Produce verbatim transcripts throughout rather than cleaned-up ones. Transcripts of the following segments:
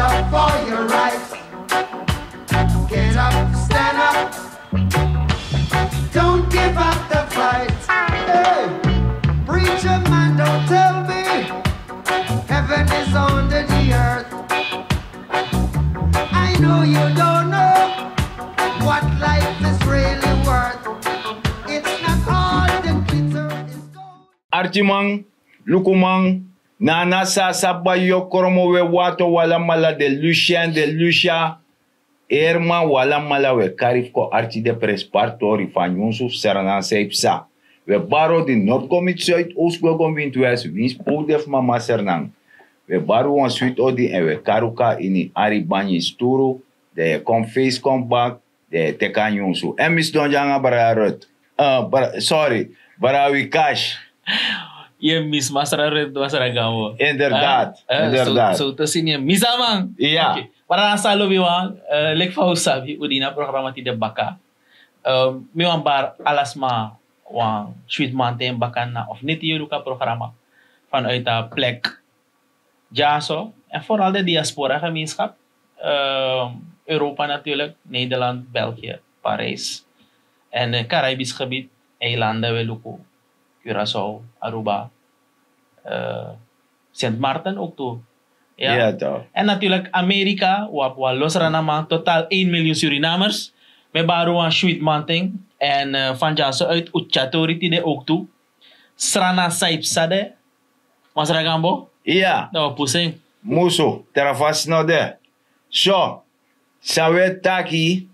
Up for your right. Get up, stand up. Don't give up the fight. Hey, preacher man, don't tell me heaven is under the earth. I know you don't know what life is really worth. It's not all that glitters is gold. Artiman, lukuman, nana sasa bayo kromo we wato wala mala de Lucien de Lucia. Erma wala mala we kari fu kon arti de prenspari tori fu a nyunsu fu Sranan san yu psa. We bari odi nord go miti zuid, oost go go miti west, winsi powde fu mama Sranan. We bari wan switi odi èn we kari un kon na ini ari banyi sturu, dan yu e kon feisi kon bak, dan yu e teki a nyunsu. Èn mi sidon dya nanga brada Rut. Eh, bra-, sorry, brada Wikash. Yu e misi masra Rut, masra Gambo. Inderdaad, inderdaad. So, so te sini e misi a man. Iya. Oké. Brada, san lobi wan, eh, leki fa un sabi, un de ini a programa Tide Baka. Eh, mi wani bari ala sma wan switi mamanten baka na of neti yu e luku a programa vanuit a plek dyaso. En vooral de diaspora gemeenschap. Eh, Europa natuurlijk, Nederland, België, Parijs. En, eh, Caribisch gebied, eilanden, we luku. Curaçao, Aruba, eh, Sint Maarten ook toe. Ja. Ja, toch. En natuurlijk Amerika, wa, wa lo Srananman, totaal één miljoen Surinamers. Mi e bari wan switi mamanten. En, eh, van dyaso uit un tyari tori tide ook toe. Sranan san yu psa de. Masra Gambo? Iya. Dan wi o pusu en. Musu, tra fasi no de. So, san wi e taki,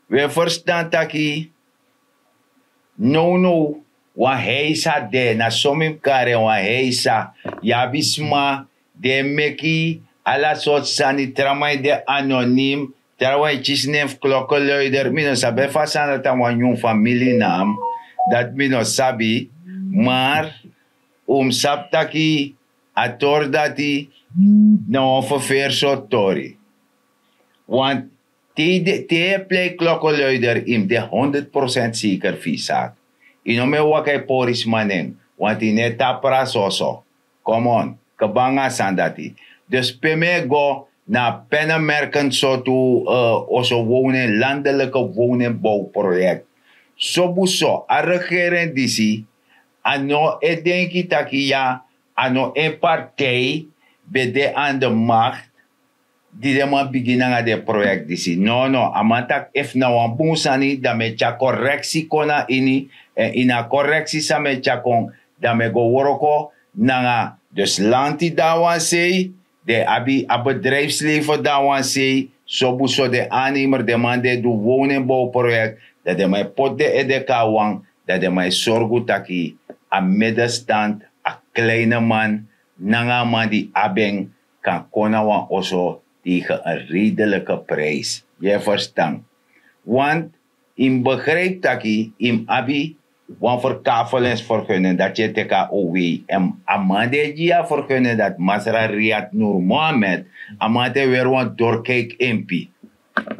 wi e ferstan taki, nownow, wan heisa de, na so mi mus kari en, wan heisa. Yu abi sma di e meki ala sortu sani, tra man e de anonim, trawan e kisi nen fu klokkenluider. Mi no sabi efu a sani dati na wan nyun famili na mi, dati mi no sabi. Maar un mus sabi taki a tori dati na wan ferferi sortu tori. Want te yu de, te yu e plei klokkenluider, yu mus de honderd procent zeker fu yu saki. Yu no mu e waka e pori sma nen, want yu no e tan a prasi oso. Komon, kba nanga a sani dati. Dus pe mi e go na a Pan American sortu, eh, oso wonen, landelijke wonenbouwproject. Sobu so, a regering disi, a no e denki taki ya, a no en partij ben de aan de macht, di den man bigin nanga den project disi. No, no, a man taki efu na wan bun sani, dan mi e tyari correctie kon na ini, èn ini a correctie san mi e tyari kon, dan mi e go wroko nanga dus lanti dan wan sei, den e abi a bedrijfsleven dan wan sei, sobu so den aannemer, den man di e du wonenbouwproject, dan den man e poti den ede kon na wan, dan den man e sorgu taki a middenstand, a kleine man, nanga a man di abi en, kan kon na wan oso tegen een redelijke prijs. Yu e ferstan? Want yu mus begrijp taki yu mus abi wan verkavelingsvergunning, dati yu e teki a owei. Èn a man di e gi yu a vergunning dati, Masra Riyad Nur Mohammed, a man dati e weri wan doorkijkimpi.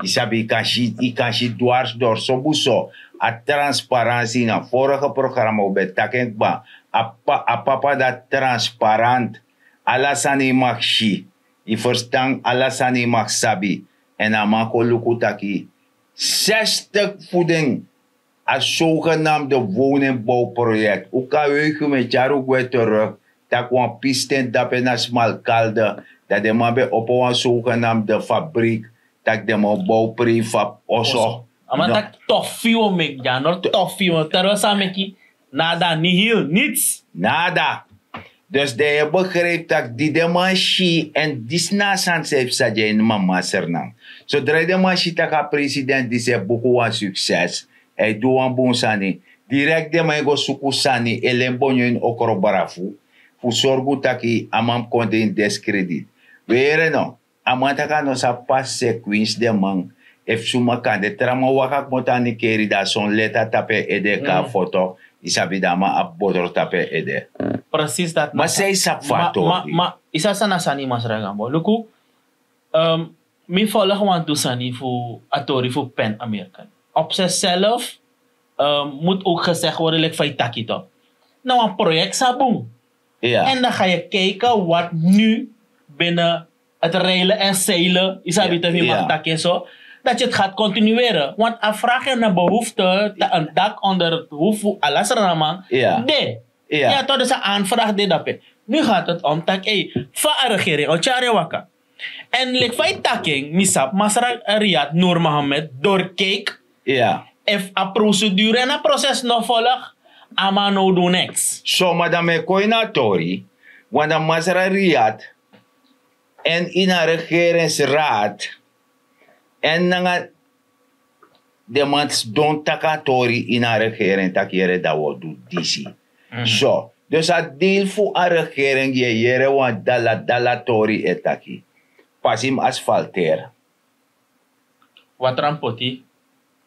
Yu sabi, yu kan si, yu kan si dwars door. Sobu so, a transparantie, na vorige programma wi ben taki en kaba, a pa-, a papa dati transparant. Ala sani yu mag si, yu ferstan, ala sani yu mag sabi. Èn a man kon luku taki zestig fu den, a zogenaamde woningbouwproject. Un kan wegi, mi e tyari un gwe terug, taki wan pisten dape na Smalkalde, dat den man ben opo wan zogenaamde fabriek, taki den man o bow prefab oso. A man taki tofi wi o meki dya, no tofi wi o, terwijl san a meki, nada, nihil, niets. Nada. Dus dan yu e begrijp taki di den man si, èn disi na a sani san e psa dya ini mama Sranan. Sodra den man si taki a president disi e buku wan sukses, a e du wan bun sani, direkt den man e go suku sani, e len bonyo ini okrobrafu, fu sorgu taki a man mus kon de ini deskredit. Wi e yere no? A man taki a no sabi pasi sekwinsi den man, efu suma kan de, tra man waka komoto a nikeri, dan a son leta tapu en ede kon na foto, yu sabi, dan a man abi botro tapu en ede. Precies dat. Ma san yu sabi fu a tori? Ma, ma, yu sabi san na sani, Masra Gambo? Luku, ehm, mi volg wantu sani fu a tori fu Pan American. Op zichzelf, ehm, moet ook gezegd worden, like fa yu taki toch. Na wan project san bun. Ja. En dan ga je kijken wat nu binnen het reilen en zeilen, isabi te mi mag taken zo, dat je het gaat continueren. Want a vraag en een behoefte, een dak onder het hoofd voor alles ranaman, de. Ja, toch, dus een aanvraag dit dape. Nu gaat het om tak, hey, fa a regering o tyari waka. En lik fa yu taking, mi sabi masra Riyad Noor Mohammed doorkeek. Ja. Efu a procedure en a proces no volg, a man no du niks. So, maar dan mi e kon ini a tori, want dan masra Riyad en ini a regeringsraad en nanga den man sidon taki a tori ini a regering taki yere dan wi o du disi. So, dus a deel fu a regering yu e yere wan dala dala tori e taki. Pasi mus asfalteri. Watran poti.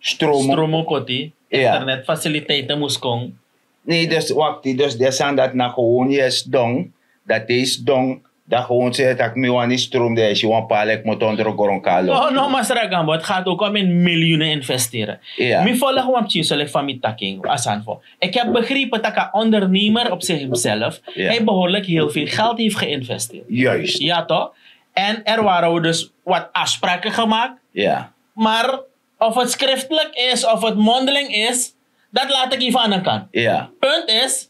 Stromo. Stromo poti. Internetfaciliteiten mus kon. Nee, dus wakti, dus den sani dati na gewoon yu e sidon, dati e sidon, dan gewoon seri tak' mi wani stroom, dan yu e si wan pala e kmoto ondro gron kalo. No, no, masra Gambo, het gaat ook om in miljoenen investeren. Mi volg wan pikin so leki fa mi taking a sani fu. Ik heb begrepen tak' a ondernemer op zich hemzelf hij behoorlijk heel veel geld heeft geïnvesteerd. Juist. Ja, toch? En er waren dus wat afspraken gemaakt. Ja. Maar of het schriftelijk is, of het mondeling is, dat laat ik even aan de kant. Ja. Punt is,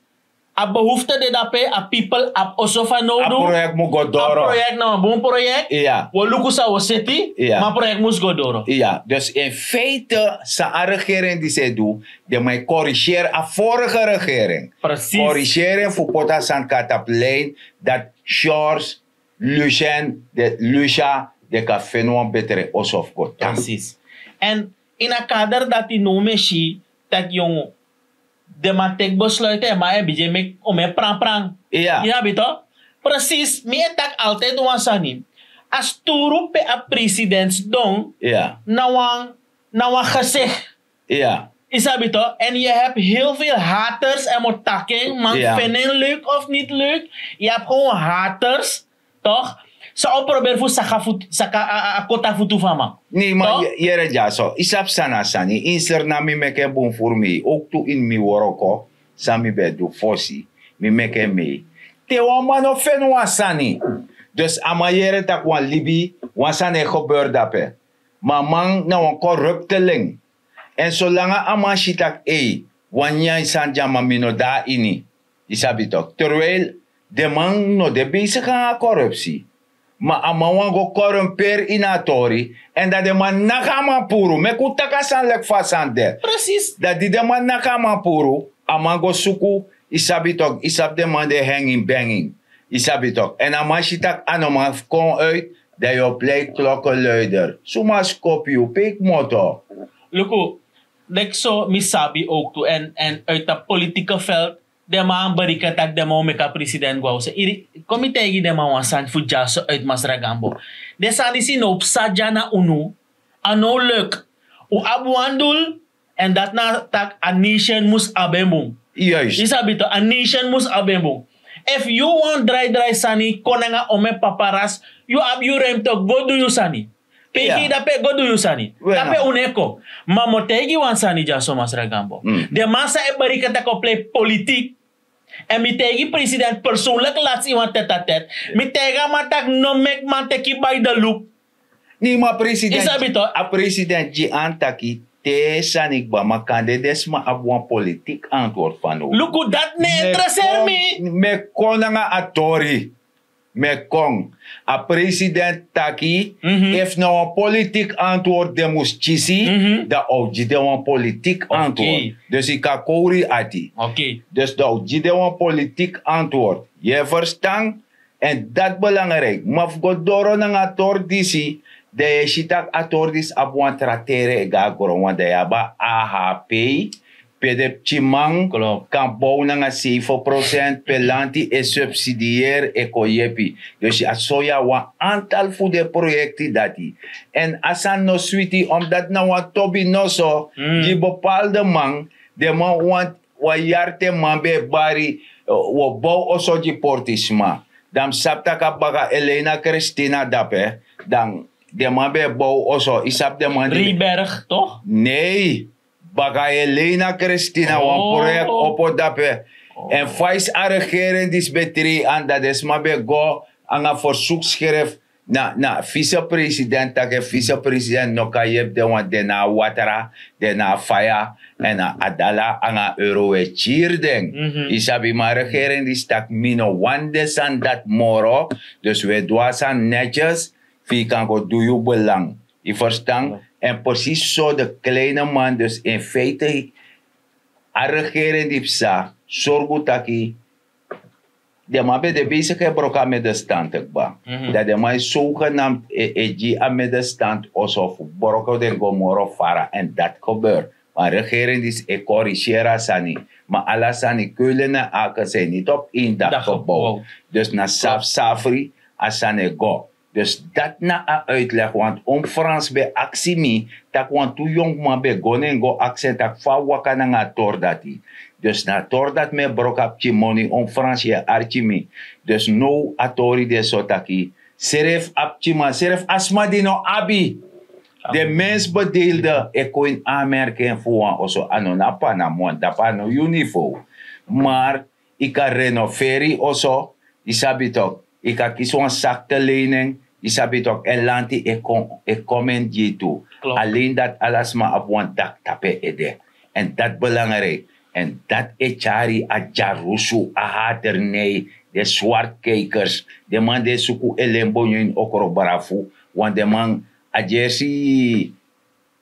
a behoefte de dape, a people, a osofa no a du. Project mus go doro. A project na wan bun project. Ja. Wi o luku san wi o seti, maar project mus go doro. Ja, dus in feite san a regering disi e du, den man e corrigeer a vorige regering. Precies. Corrigering fu poti a sani kan tapu lijn, dat George Lucien, de Lucia, de kan feni wan betre oso fu go tan. Precies. En in a kader dati no mi e si tak' yongu, den man teki besluiten en man e bigin meki omen pranpran. Iya. Yu sabi to? Precies, mi e taki altijd wan sani. A sturu pe a president sidon na wan, na wan gezicht. Ja. Yu sabi to? En je hebt heel veel haters en motaking, man, vinden leuk of niet leuk. Je hebt gewoon haters, toch? San o proberi fu saka futu, saka a, a, a kota futu fu a man. Nee, maar toch? Yere dyaso, yu sabi san na a sani, insernami meki en bun furu mi, ook tu ini mi wroko san mi ben du fosi, mi meki en mei. Te wan man no feni wan sani, dus a man yere tak' wan libi, wan sani e gebeur dape. Ma a man na wan korupteling. En solanga a man si tak' ei, wan nyanyan sani dya, ma mi no de na ini. Yu sabi tok, terwijl den man no de besigi nanga korupsi. Ma a man wani go korumperi ini a tori, en dan den man naki a man puru. Meki un taki a sani leki fa a sani de. Precies. Dan di den man naki a man puru, a man go suku, yu sabi tok, yu sabi den man de hengin bengin. Yu sabi tok, en a man si tak' a no man kon uit, dan yu o plei klokkenluider. Suma skopu yu, pe yu kmoto. Luku, leki so mi sabi ook tu, en, en uit dat politieke veld, den man bereken tak' den man o meki a president go na wi se. Iri, kon mi taigi den man wan sani fu dyaso uit Masra Gambo. Den sani disi no psa dya na unu, a no luk. Un abi wan dul, en dati na tak' a nation mus abi en bun. Juist. Yu sabi to, a nation mus abi en bun. Efu yu wan drai drai sani kon nanga omen paparas, yu abi yu ruimte, go du yu sani. Pe yu de dape, go du yu sani. Dape un no e kon. Ma mi o taigi wan sani dyaso Masra Gambo. Den man san e bereken tak' o plei politik, en mi taigi president persoonlijk latsi ini wan tête-à-tête. Mi taigi a man tak' no meki man teki bai de lup. Nee, ma president, yu sabi to, a president gi an taki te sani kba, ma kande den sma abi wan politiek antwoord fanowdu. Luku, dati no e intereseri mi. Mi e kon nanga a tori. Mi e kon. A president taki, efu na wan politiek antwoord den mus kisi, dan a o gi den wan politiek antwoord. Dus yu kan kori yu ati. Dus dan a o gi den wan politiek antwoord. Yu e ferstan? En dati belangrijk. Ma fu go doro nanga a tori disi, dan yu e si tak' a tori disi abi wan tra tere e go na gron, want dan yu abi a A H P, pe den pikinman kan bow nanga seven procent, pe lanti e subsidieri, e kon yepi. Dus a sori yu wan antal fu den proyekti dati. En a sani no switi, omdat na wan tobi noso gi bepaalde man, den man want wan yari te man ben e bari, eh, wi o bow oso gi portisma. Dan mi sabi tak' a baka Elena Christina dape, dan den man ben e bow oso, yu sabi den man di Rieberg, toch? Nee, baka Elena Christina, wan project opo dape. En fa yu si a regering disi ben trei an, dan den sma ben go nanga verzoekschrift Na na visepresident taki, visepresident no kan yepi den wan den na a watra, den na a faya, èn a dala nanga a euro e kiri den. Yu sabi, ma a regering disi taki mi no wani den sani dati moro. Dus wi e du a sani netyes, fu yu kan go du yu belang. Yu ferstan? Èn presisi so de kleine man dus in feite a regering di psa sorgu taki den man ben de besigi e broko a middenstand kba. Dan den man e sogenamd e gi a middenstand oso fu broko den go moro fara èn dati gebeur. Ma a regering disi e koriseri a sani. Ma ala sani keulen en aken sei niti op en daki gebow. Dus na safsafri a sani e go. Dus dati na a uitleg want oom frans ben aksi mi tak' wantu yongu man ben go na en go aksi en tak' fa a waka nanga a tori dati. Dus na a tori dati mi e broko a pikin moni oom frans yu e arki mi. Dus now a tori de so taki srefi a pikin man srefi a sma di no abi den mensbedeelde e kon ini anmerking fu wan oso a no na panamon dapu a no yu nivo. Mar yu kan renoveri yu oso. Yu sabi tok', yu kan kisi wan sakte lening. Yu sabi tok' en lanti e kon en gi yu tu. Alen dati ala sma abi wan daki tapu en ede. Èn dati belangriki. Èn dati e tyari a dyarusu a haternei, den swartkijkers, den man di e suku elenbonyo ini okrobrafu. Wan den man a gersi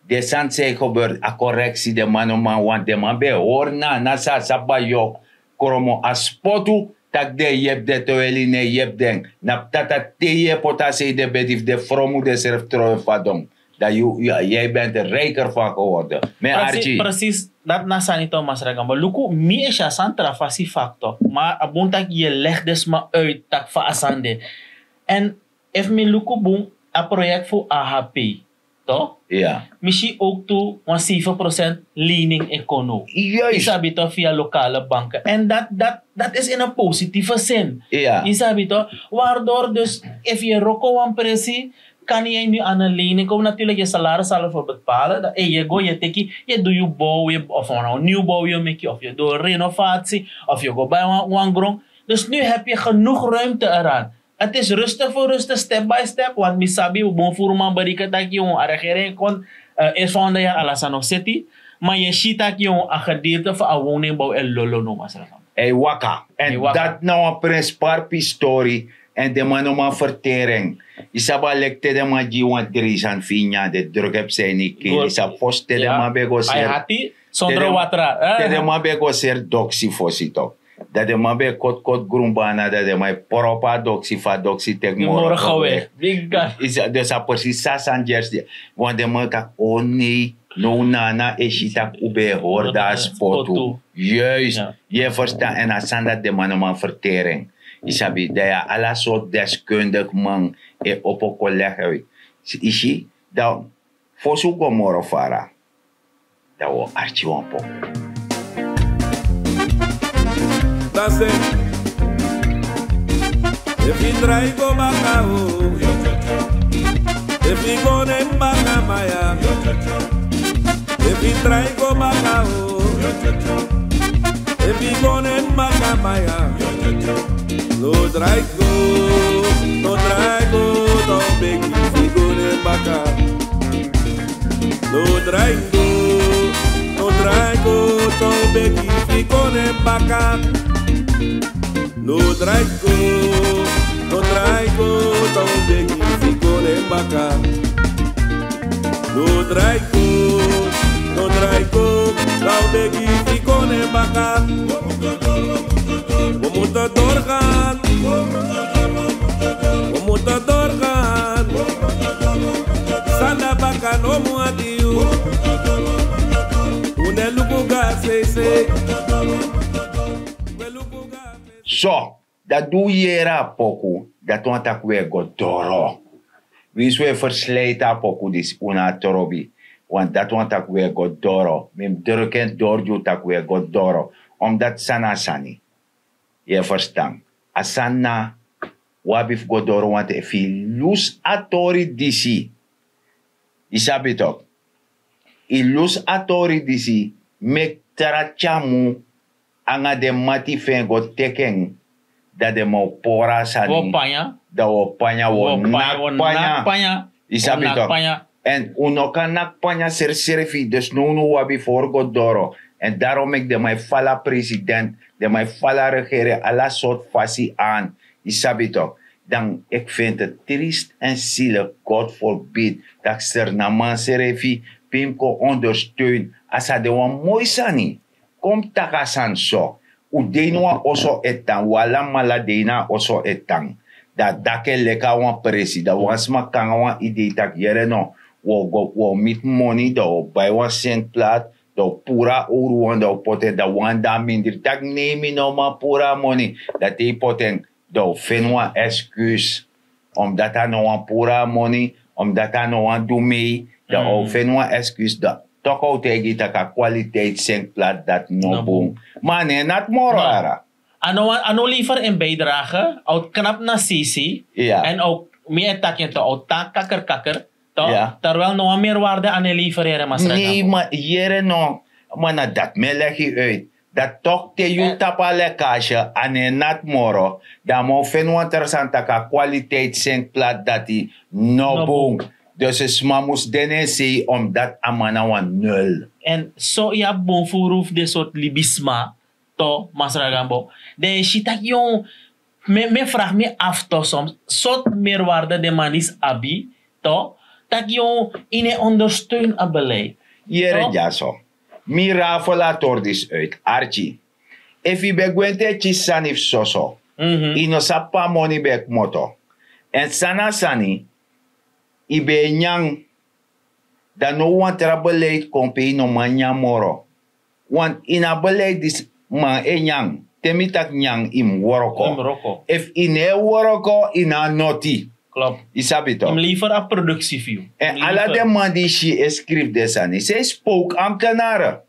den sani san e gebeur a koreksi den man no man want den man ben e hori na a nasi a sabi a yu o kromo a spotu. Tak' den e yepi den toweli no e yepi den na ptata te yu e poti a sei den bedi fu den fromu den srefi trowe fadon. Dan yu yu e ben de reiker fan geworde. Mi e arki. Presis dati na sani tomas ragamba luku mi e si a sani tra fasi fakto ma a bun tak' yu e legi den sma uit tak' fa a sani de. Èn efu mi luku bun a proyekti fu ahp, mi si owk tu wan seven prosent lening e kon now. Yu sabi tu fia lokale banken èn dati is ini en positife sin. Yu sabi tu, wardor dus efu yu e wroko wan presi kan yu en nu an en lening komi naturlik yu salaris sali fu betpalen dan yu e go yu e teki yu e du yu bow of wan niwbow yu o meki of yu e du en renovasi of yu o go bai wan gron. Dus nu hebi yu genoeg ruimte eran. Ti is rustig fu rustig step by step want mi sabi wi bun furu man bereken taki yu a regering kon. Esi fa honderd yari ala sani o seti ma yu e si taki yu a gedeelte fu a woningbouw e lolo no masra. Ei waka. Èn dati na wan prenspari pistori. Èn den man no man ferteri en. Yu sabi a leki te den man gi yu wan dreisan fu yu nyan den druk e psa ini yu keri yu sabi fosi te den man ben go seri sondro watra. Te den man ben go seri doksi fosi tok'. Dan den man ben e koti koti grunbana dan den man e propo a doksi fu a doksi teki moro gewe. Dus a presisi san a sani gersi de. Wan den man taki o nei now na a na esi tak' un ben e hori dan a spotu. Yu e ferstan èn a sani dati den man no man ferteri en. Yu sabi dan yu a ala sortu deskundigi man e opo kon legi en. Yu si dan fosi un go moro fara. Dan wi o arki wan poku. Tase. Efu yu drai go baka o. Efu yu go na en baka maya. Efu yu drai go baka o. Efu yu go na en baka maya. No drai go, no drai go, dan un begi fu go na en baka. No drai go, no drai go, dan un begi fu go na en baka. No drai go, no drai go, dan un begi fu go na en baka. No drai go, no drai go, dan un begi fu go na en baka. Wi mutu doorgaan. Wi mutu doorgaan. San na baka no mu abi yu. Un no e luku go na seisei. Un e luku go na seisei. So, dati di un yere a poku, dati wani tak' wi e go doro. Winsi wi e fersleiti a poku disi un na a trobi. Want dati wani tak' wi e go doro. Mi mus druk en doro gi un tak' wi e go doro. Omdati san na a sani. Yu e ferstan? A sani na wi abi fu go doro wanten efu yu lusu a tori disi. Yu sabi toki? Yu lusu a tori disi. Meki tra tyamu nanga den mati fu en go teki en. Dan den man o pori a sani. Dan wi o panya, wi o nak panya. Yu sabi tok. Èn un no kan naki panya srefsrefi. Dus now now un abi forgo doro. Èn darom meki den man e fala president, den man e fala regering ala sortu fasi an. Yu sabi tok. Dan eki fenti tristi èn sili god forbid tak' sernaman srefi pe yu mus kon ondersteun. A sa de wan moi sani. Kon mus taki a sani so. Un de ini wan oso e tan un alamala de ini a oso e tan. Dan a daki e leki a wan presi dan wan sma kon nanga wan idei tak' yere no, wi o go wi o miti moni dan wi o bai wan senti plati. Dan wi puru a owru wan dan wi poti en dan wan de a mindri tak' nei mi no man puru a moni. Dan te yu poti en dan wi feni wan eskus. Omdati a no wan puru a moni omdati a no wan du mei. Dan wi feni wan eskus dan toku a wi taigi yu tak' a kwaliteit senti plati dati no bun. Ma a no e nati moro ara. A no wan a no lever en bijdrage a wi knapu na sisi. Èn a wi mi e taki en to a wi tan kakerkaker. Terwijl no wan merwarde a no e lever yere masra. Nei ma yere no. Ma na dati mi e legi yu uit. Dati tok te yu tapu a lekage a no e nati moro. Dan a man o feni wan tra sani tak' a kwaliteit senti plati dati no bun. Dus sma mus de na en sei omdati a man na wan nul. Èn so yu abi bun furu fu den sortu libisma to masra gambo. Dan yu e si tak' yu mi e fragi mi afu to soms sortu merwarde den man disi abi to tak' yu ini en ondersteun a beleid. Yere dyaso. Mi rafel a tori disi uit arki. Efu yu ben gwenti e kisi sani fu soso, yu no sabi pe a moni ben e kmoto. Èn san na sani yu ben e nyan. Dan no wan tra beleid kon pe yu no man nyan moro. Want yu na a beleid disi man e nyan. Te mi taki nyan yu mus wroko. Efu yu no e wroko yu na a noti. Yu sabi tok. Yu mus lever a produksi fu yu. Èn ala den man di yu si e skrifi den sani san yu spowk ambtenare.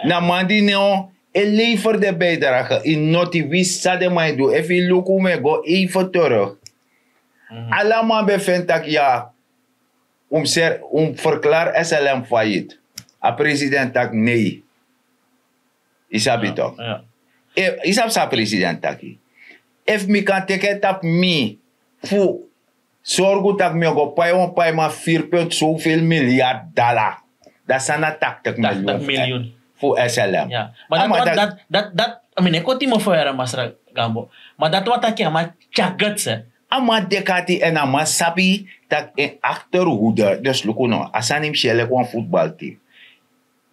Na man di no e lever den bijdrage yu noti winsi san den man e du efu yu luku un mu e go even teruk. Ala man ben feni tak' ya. Un mus ferklari slm fayit. A president taki nei. Yu sabi tok? Yu sabi san a president taki? Efu mi kan teki en tapu mi fu sorgu tak' mi o go pai wan paiman firi punt sowveli miliyard dala. Dan san na taktik miliyun fu slm? Ma dati wan dati dati mi no e koti mi o fo yara masra gambo. Ma dati wan taki a man tyageti se. A man dekati èn a man sabi tak' en akterhuder dus luku no a sani mus si en leki wan futbalteam.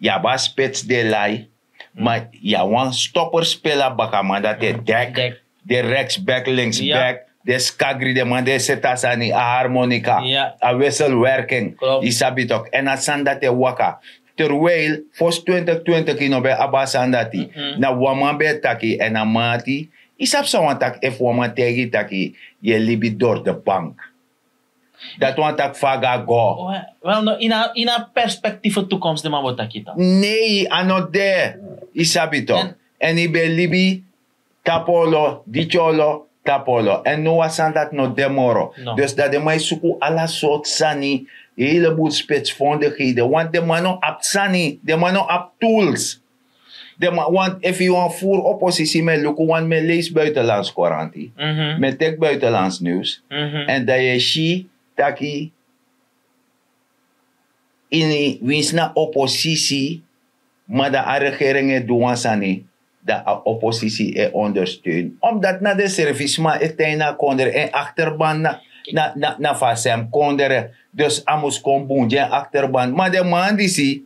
Yu abi a spits de lai. Ma yu abi wan stopper spela bakaman dati e dek. Den reksbek linksbek den skagri den man di e seti a sani a harmonika. A wesselwerking. Yu sabi toki èn a sani dati e waka. Terwijl fosi twintik twintik yu no ben abi a sani dati. Na wan man ben e taki èn a man ati. Yu sabi san wan taki efu wan man taigi yu taki yu e libi dori de bank. Dati wan taki fa a go a go. Wel no ini a perspektif fu tukomsti den man bo taki yu tan. Nei a no de. Yu sabi toki èn yu ben e libi tapu olo diki olo tapu olo èn now a sani dati no de moro. Dus dan den man e suku ala sortu sani. Helebul spetsfondigheden want den man no abi sani den man no abi tools. Den man want efu yu wan furu oposisi mi e luku want mi e leisi buitenlands koranti. Mi e teki buitenlands niws. Èn dan yu e si taki ini winsi na oposisi ma dan a regering e du wan sani dan a oposisi e ondersteun omdati na den servisma e tan ini a kondre en akterban na fu a sem kondre. Dus a mus kon bun gi en akterban ma den man disi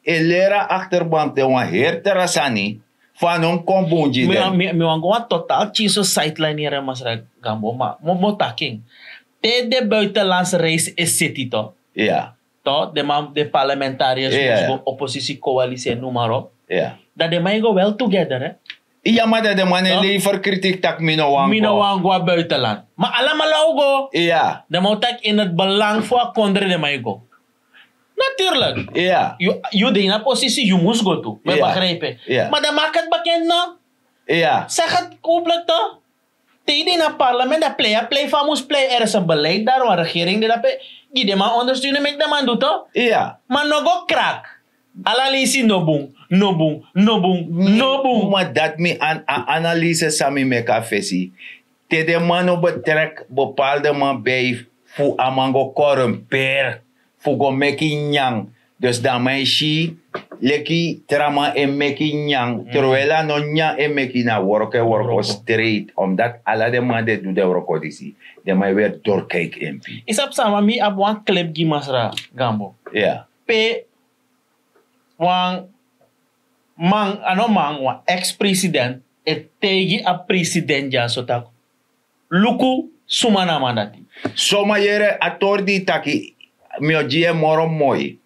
e leri a akterban fu den wan heri tra sani fu a no mus kon bun gi den. Mi wani go wan total kinso siteline yere masra gambo ma mi o taki en te den buitenlands reis e seti to to den man den parlamentarius mus go oposisi koalisi en numaro. Dan den man e go wel together. Iya ma dan den man e lever kritik tak' mi no wani go a buitenland ma alamala o go. Den man o taki in het belang fu a kondre den man e go. Natuurlik. Yu de ini a posisi yu mus go tu mi e begrijpi. Ma dan maki heti bekend no. Segi heti hoplik to. Te yu de ini a parlement dan plei a plei fu a mus plei er is en beleid dari wan regering de dape gi den man ondersteunen meki den man du to. Ma no go krak. Ala leisi no bun. No bun, no bun, no bun. Ma dati mi an a analyse san mi meki a fesi. Te den man no betrek bepaalde man bij fu a man go korumpeer fu go meki nyan. Dus dan a man e si leki tra man e meki nyan, terwijl a no nyan e meki, na wroko e wroko streit, omdat ala den man di e du den wroko disi, den man e weri dorkijki en pi. Yu sabi san, ma mi abi wan klip gi masra Gambo. Pe wan man, a no man, wan ex-president e taigi a president dyaso taki: luku suma na a man dati. Soma yere a tori di taki, mi o gi en moro moi.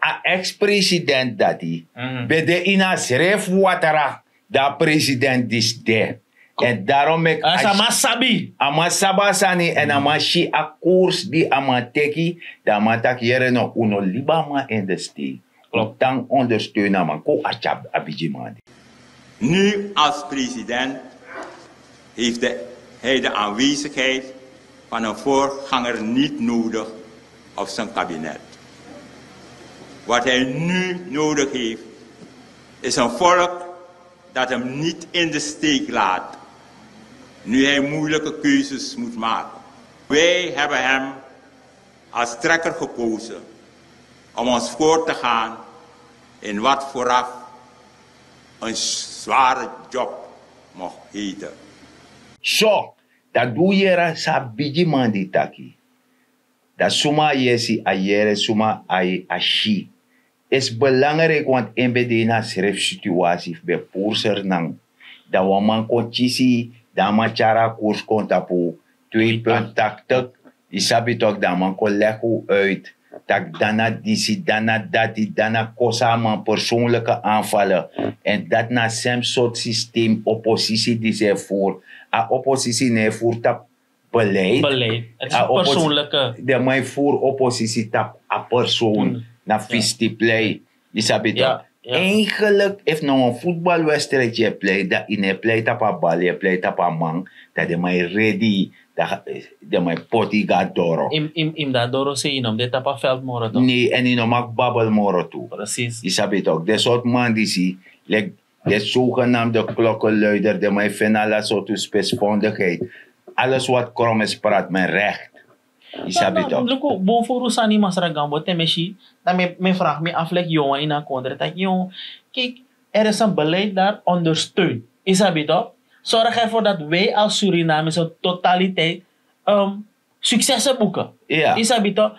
A ex-president dati ben de ini a srefi watra, dan a president disi de. En darom meki a man sabi a sani, en a man si a koers di a man teki. Dan a man taki: yere no, un no libi a man in de steek. Klopt. Dan ondersteun a man, kon arki a bigi man. Nu als president heeft de, hij de aanwezigheid van een voorganger niet nodig of zijn kabinet. Wat hij nu nodig heeft, is een volk dat hem niet in de steek laat, nu hij moeilijke keuzes moet maken. Wij hebben hem als trekker gekozen om ons voor te gaan in wat vooraf een zware job mocht heten. So, dan di un yere san a bigi man di taki, dan suma a yesi a yere, suma a ai a si. Esi belangrijk, want en ben de ini a srefi situasi fu ben puru Sranan. Dan wan man kon kisi, dan a man tyari a koers kon tapu twee punt tachtig. Yu sabi tok, dan a man kon legi un uit tak' dan na disi, dan na dati, dan na kosi a man persoonlijke aanvallen. En dati na a sem sortu systeem oppositie disi e voer. A oppositie no e voer tapu beleid. Beleid. Het is a opposi- persoonlijke. Den man e voer oppositie tapu a persoon na fisti plei. Yu sabi tok? Eigenlijk efu na wan voetbalwedstrijd yu e plei, dan yu no e plei tapu a bal, yu e plei tapu a man. Dan den man e redi, dan den man e poti yu go na doro. Yu mus de na doro sei, yu no mus de tapu a veld moro tu. Nee, en yu no mag babbel moro tu. Precies. Yu sabi tok? Den sortu man disi, leki den zogenaamde klokkenluider, den man e feni ala sortu spesvondigheid. Alles wat krom is, praat men recht. Yu sabi tok? Luku, bun furu sani masra Gambo, te mi e si, dan mi e, mi e vraag mi af leki yu wan ini a kondre taki yu, kijk, er is een beleid daar, ondersteun. Yu sabi tok? Zorg ervoor dat wij als Suriname in zijn totaliteit successen boeken. Yu sabi tok?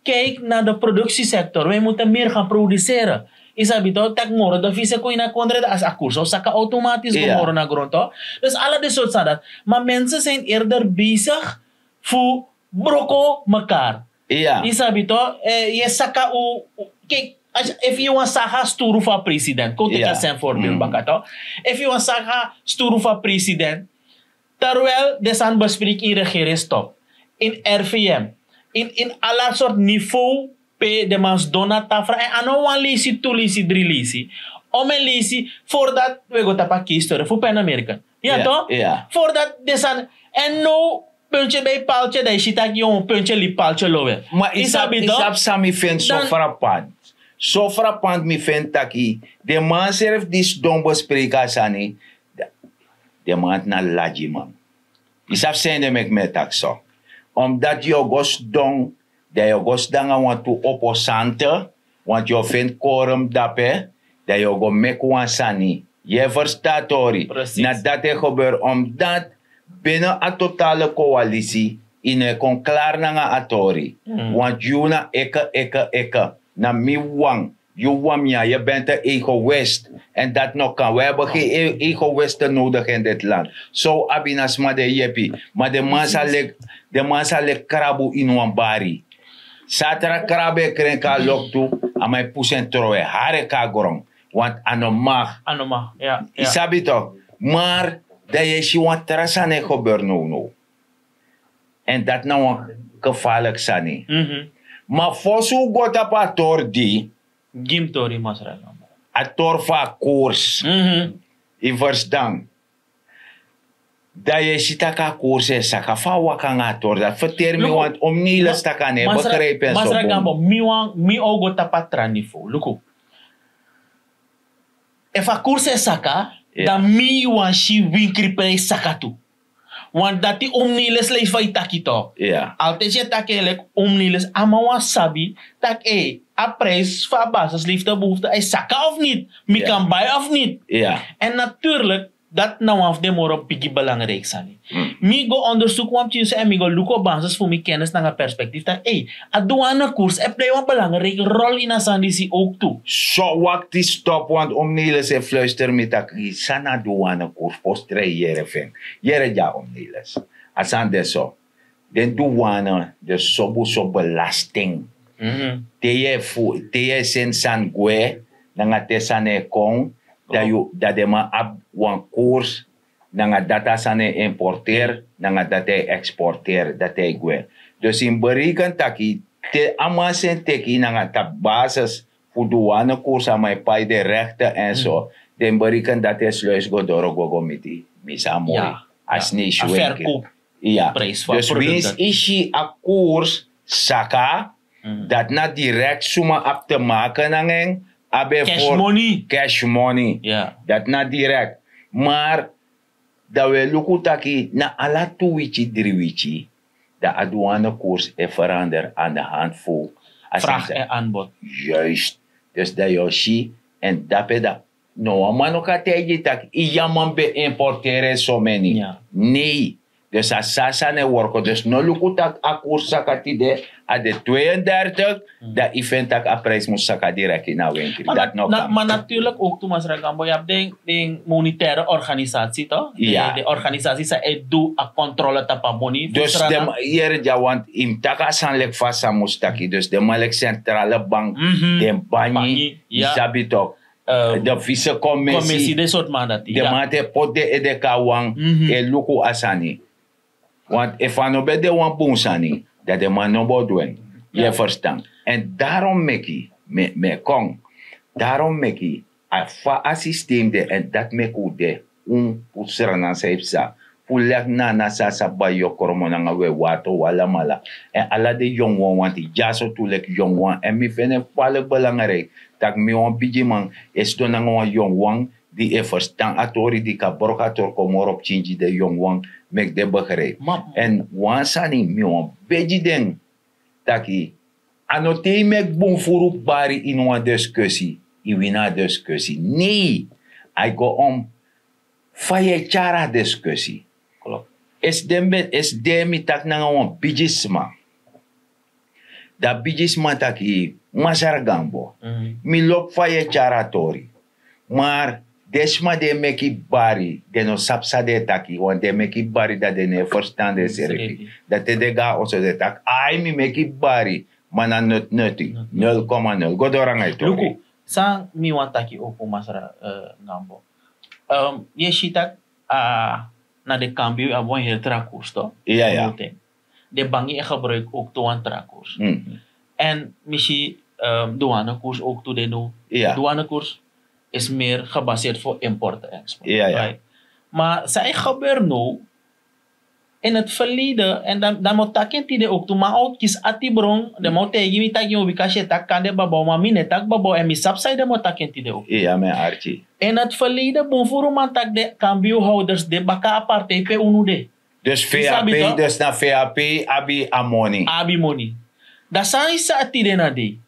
Kijk naar de productiesector. Wij moeten meer gaan produceren. Yu sabi tok? Taki moro de vise kon ini a kondre, dan a koers o saka automatisch go moro na grond tok? Dus ala den sortu sani dati. Maar mensen zijn eerder bezig fu broko mekaar. Yu sabi tok? Yu e saka un, kijk, efu yu wani saka sturu fu a president, kon teki a sen voorbeeld baka tok. Efu yu wani saka sturu fu a president, terwijl den sani bespreek in regeringsstop, in R V M, in, in ala sortu niveau pe den man sidon na tafra, en a no wan leisi, tu leisi, dri leisi, omeni leisi, voordat we go tapu a case tori fu Pan American. Ya tok? Voordat den sani, en now puntje bij paaltje, dan yu si taki yu puntje libi paaltje lowe. Ma yu sabi tok? Yu sabi san mi feni so frappant? So frappant mi feni taki den man srefi di sidon bespreek a sani, den man na lagiman. Yu sabi san ede meki mi e taki so? Omdat yu o go sidon, dan yu o go sidon nanga wantu opposante, want yu o feni korum dape, dan yu o go meki wan sani. Yu e ferstan a tori? Na dati e gebeur, omdat binnen a totale coalitie yu no e kon klari nanga a tori. Want yu na eke, eke, eke. Na mi wan, yu wan, mi ya, yu bent een egoïst. En dat no kan. We hebben geen e-, egoïsten nodig in dit land. So abi na sma di e yepi. Ma den man sa leki, den man sa leki krabu ini wan bari. San a tra krabu e krenki a loktu, a man e pusu en tron, e hari en kon na gron. Want a no mag. A no mag, ya. Yu sabi tok? Maar dan yu e si wan tra sani e gebeur nownow. En dati na wan gevaarlijk sani. Ma fosi un go tapu a tori di, gi mi tori masra, a tori fu a koers. Yu ferstan? Dan yu e si tak' a koers e saka. Fa a waka nanga a tori dati? Ferteri mi, want un mus no e lasi tak' a no e begrijpi en so bun. Masra Gambo, mi wan, mi o go tapu a tra niveau. Luku. Efu a kursu e saka, dan mi wan si winkri prijs saka tu. Want dati un mus no e lesi lei fa yu taki to. Altijdi yu e taki en leki un mus no e lesi, a man wan sabi taki ei, a prijs fu a basisleeftijdbehoefte e saka of niti, mi kan bai of niti. En natuurlik, dati na wan fu den moro bigi belangriki sani. Mi go ondersuku wan pikin so en mi go luku op basis fu mi kennis nanga perspektif taki ei, a duana kurs e plei wan belangriki rol ini a sani disi ook tu. So wakti stop want omnelis e fluister mi taki san na duana kurs fostrei yere fen. Yere dya omnelis. A sani de so, den duana de sobu so belasting te yu e seni sani gwe nanga te sani e kon, dan den man abi wan kurs nanga dati a sani e importeri nanga dati a e eksporteri dati a e gwe. Dus yu mus bereken taki te a man seni teki nanga tapu basis fu duana kurs a man e pai den rekte èn so, den mus bereken dati e sluis go doro go go miti mi san a mori a sneisi wenki. Iya. Dus winsi yu si a kurs saka, dati na direkt suma abi te make nanga en. Abi en fu cash money. Dati na direkt. Mar dan wi e luku taki na ala tu wiki dri wiki, dan a duana kurs e verander an de hand fu a sani. Juist. Dus dan yu o si, èn dape dan no wan man no kan taigi yu tak' yu yaman ben importeri en someni. Nei. Dus a sasa na e worko dus no luku tak' a kurs saka tide a de twee-en-dertig, dan yu feni tak' a prijs mus saka direkt ini a wenkri. Dati no kan. Ma naturlik ook tu masra gambo yu abi den monetaire organisasi to, den organisasi san e du a kontrole tapu a moni. Dus den man yere dya want yu mus taki a sani leki fa a sani mus taki dus den man leki sentrale bank, den banyi, yu sabi tok. De visekomisi den man dati den man ati e poti den ede kon na wan e luku a sani. Want efu a no ben de wan bun sani, dan den man no bo du en. Yu e ferstan? Èn darom meki mi e kon, darom meki a fa a sistem de èn dati meki un de, un fu srana san yu psa fu leki nana san a sa bai yu o kromo nanga un e wari tow alamala. Èn ala den yongu wan wanti dyaso tu leki yongu wan èn mi feni en falik belangriki, tak' mi wan bigiman e sidon nanga wan yongu wan di e ferstan a tori di kan broko a tori kon moro pikin gi den yongu wan, meki den begripi. Èn wan sani mi wan begi den taki a no te yu meki bun furu bari ini wan diskusi, yu wini a diskusi nei. A e go om fa yu e tyari a diskusi. Esi den mi taki nanga wan bigisma. Dan bigisma taki masra gambo, mi lobi fa yu e tyari a tori. Mar den sma di e meki bari den no sabi san den e taki want den e meki bari dan den no e ferstan densrefi. Dan te den go na oso den e taki ai mi meki bari, ma na noti noti nul koma nul go doro nanga yu tori. Luku, san mi wani taki opo masra gambo, yu e si tak' na den kambiu abi wan heri tra kurs to. Den bangi e gebruiki ook tu wan tra kurs. Èn mi si duana kurs ook tu de no. Duana kurs is meer gebaseerd voor import en export. Ma san e gebeur no in het verleden en dan mo taki en tide ook tu man out kis ati bron den mo tegi mi taki mi ubi kasi e taki kan de babau ma mi ne taki babau en mi sabi sai den mo taki en tide ook. In het verleden bun furu man taki de kambiu houders de baka a partij pe unu de. Dus vap dus na vap abi a moni. Abi moni. Dan san yu sa a tide na dei.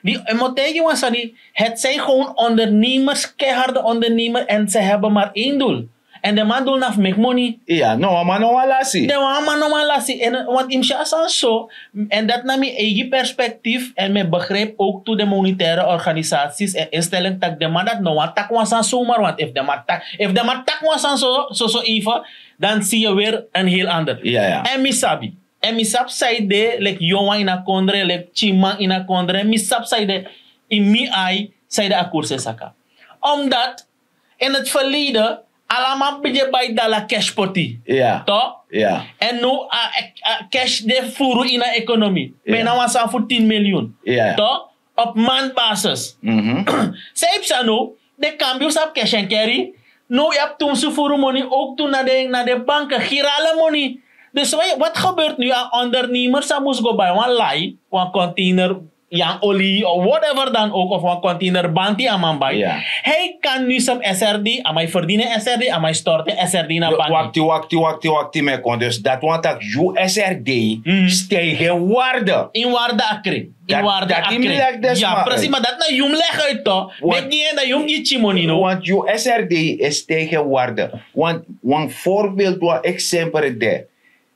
Di e mo taigi wan sani, het zijn gewoon ondernemers keiharde ondernemers en ze hebben maar één doel. En de man dul na fu meki moni. Iya no wan man no wan lasi. Den wan man no wan lasi want yu mus si a sani so. En dati na mi eigi perspektif en mi e begrijpi ook tu den monetaire organisaties en insteling tak' den man dati no wani taki wan sani somar want efu den man taki wan sani soso even, dan si yu weri en heel ander. Èn mi sabi èn mi sabi san yu de leki yonwan ini a kondre leki pikinman ini a kondre mi sabi san yu de. Ini mi ai san yu de a kursu e saka. Omdat in het verleden ala man bigin e bai dala cash poti. To? Èn now a cash de furu ini a ekonomi, bina wan sani fu tin miliyun. To? Op man basis. San yu psa now? Den kambiu sabi cash èn keri. Now yu abi tumsi furu moni ook tu na den banken girale moni. Dus wat gebeurt nu a ondernemer san mus go bai wan lai wan container. Jan oli of whatever dan ook of wan container banti a man bai. Hij kan nu sem srd a man e ferdini srd a man e storti srd na banki. Wakti wakti wakti wakti me kon dus dat wan tak yu srd stijgen waarde. In waarde akri. In waarde akri. Ja precies maar dat na yum leg uit to. Met die en dat yum gi chimoni no. Want yu srd is stijgen waarde. Want wan voorbeeld wan eksempel de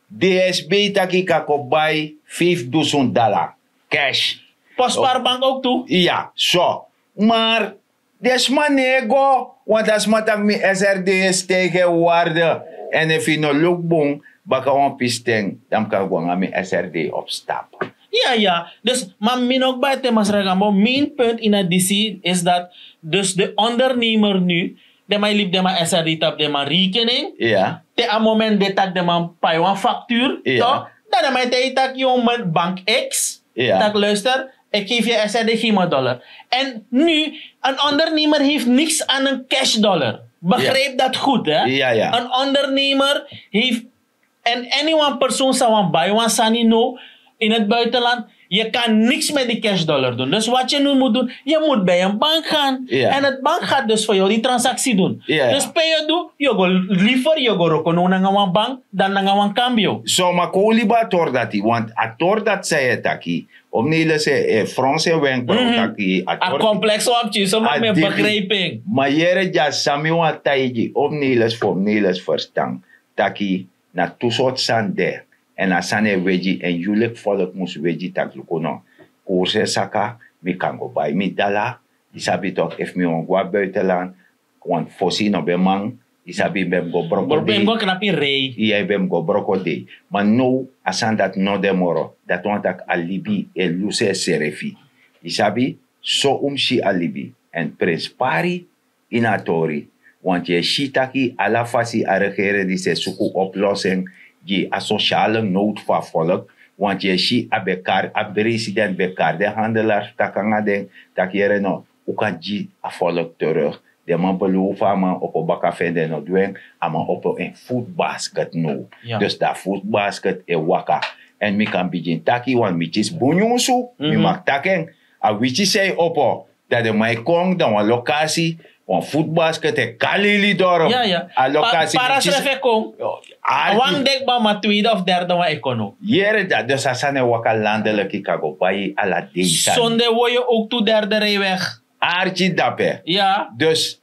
dsb taki kan kon bai vijfdusun dala cash. Postparbank ook tu. Ya so maar desma nego want a sma taki mi srd is tegen waarde. En efi no luk bun baka wan pisten dan mi kan go nanga mi srd op stap. Ya ya dus maar min ook bij temasragambo main punt in het dc is dat dus de ondernemer nu den man e libi den man srd tapu den man rekening. Te a moment de tak' den man pai wan faktuur to dan den man e taigi tak' yu met bank x tak' luister, ik geef je srd geef me dollar. En nu een ondernemer heeft niks aan een cash dollar. Begrijp dat goed hè. Een ondernemer heeft en anyone persoon san wan bai wan sani no in het buitenland. Je kan niks met die cash dollar doen dus wat je nu moet doen je moet bij een bank gaan. En het bank gaat dus voor jou die transactie doen. Dus pe je doe je go liever je go roko no nanga wan bank dan nanga wan cambio. So ma kon libi a tori dati want a tori dati san yu e taki of neles e fronse wenkbrauw taki a tori. Complex wan pikin so ma mi e begrijping. Ma yere dya san mi wan taigi of neles fu of neles ferstan taki na tu sortu sani de. Èn a sani e wegi èn yu leki folku mus wegi tak' luku no, kursu e saka, mi kan go bai mi dala. Yu sabi toki efu mi wani go na buitenland, wan fosi yu no ben man, yu sabi yu ben mus go broko dei. Yu ben mus go broko dei. Ma now a sani dati no de moro dati wani tak' a libi e lusu ensrefi. Yu sabi? So un mus si a libi èn prenspari ini a tori. Wantu yu e si taki ala fasi a regere disi e suku oplosi en gi a sosiale nowtu fu a folku. Wantu yu e si a ben kari a presidenti ben kari den handelari fu taki nanga den, taki yere no, un kan gi a folku teruk. Den man belofu a man opo baka fu en den no du en. A man opo en futbasket now. Dus dan a futbasket e waka. Èn mi kan bigin taki wan mi kisi bun nyunsu. Mi mag taki en. A wityi san yu opo dan den man e kon dan wan lokasi, wan futbasket e kalili doro. A lokasi para srefi e kon. Wan deki bama tweede of derde wan e kon no. Yere dati dus a sani e waka landeliki kan go bai ala dei sani. Sonde woyo owk tu derde rei weg. Arki dape. Dus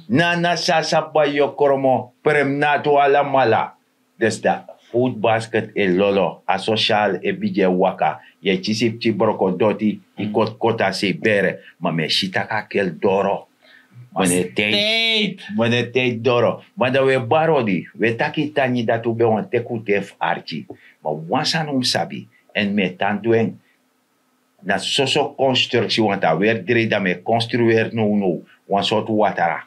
nana sasa bai yu o kromo premnatu alamala. Dus dan futbasket e lolo a sosial e bigin e waka. Yu e kisi pikin broko doti yu koti koti a sei bere. Ma mi e si tak' a kel doro. Mene teit mene teit doro. Ma dan wi e bari odi wi e taki tangi dati un ben wani teki un ten fu arki. Ma wan sani un mus sabi èn mi e tan du en. Na soso konstruksi wantu a weri drei dan mi e konstrueri nownow wan sortu watara.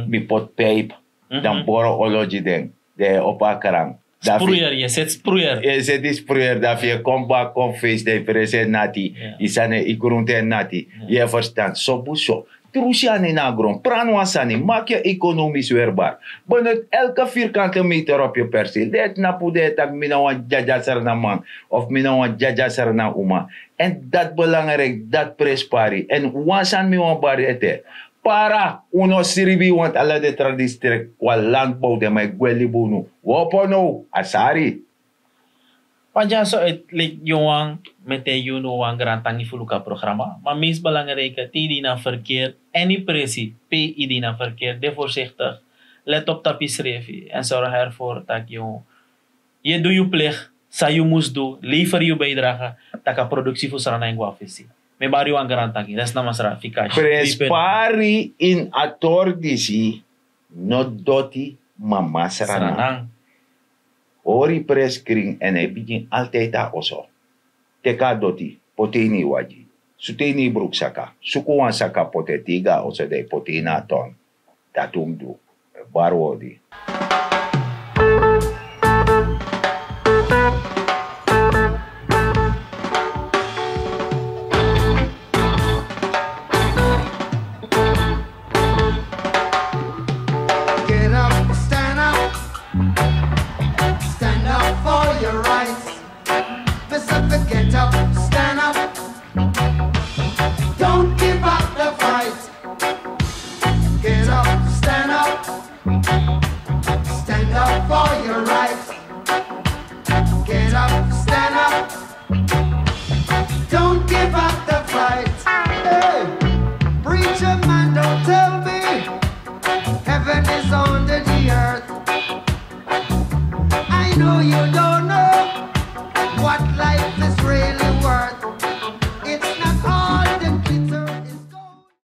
Mi poti pijpu dan mi boro olo gi den. Den e opo a kran. Dan fu yu e seti spruyer dan fu yu e kon baka kon fesi dan yu presi en nati. Yu sani en yu gruntu en nati. Yu e ferstan so bun so. Trusi anu ini a gron prani wan sani maki yu ekonomis werbar. Benut elke virkante meter op yu persil den e tnapu den e taki mi na wan dyadya srna man of mi na wan dyadya srna uma. Èn dati belangriki dati prenspari èn wan sani mi wani bari ete. Para un no sribi want ala den tra distrikti wan landbow den man e gwe libi unu. Wi opo now a sari. Wan dyaso e leki yu wan mi e taigi unu wan grantangi fu luku a programa ma mins belangrike te yu de ini a ferkeer èn yu presi pe yu de ini a ferkeer de vorsiktik. Let op tapu yusrefi èn sorgu ervor tak' yu yu e du yu plegi san yu mus du lever yu bijdrage. Tak' a produksi fu srana en go na fesi. Mi e bari yu wan grantangi resi na masra fika. Prenspari ini a tori disi no doti ma masra nan. Hori preskrin èn a e bigin altijdi na oso. Teki a doti poti en ini yu wagi, sutu en ini yu bruksaka, suku wan saka poti en te yu go na oso dan yu poti en ini a ton. Dati un mus du. Bari wi odi.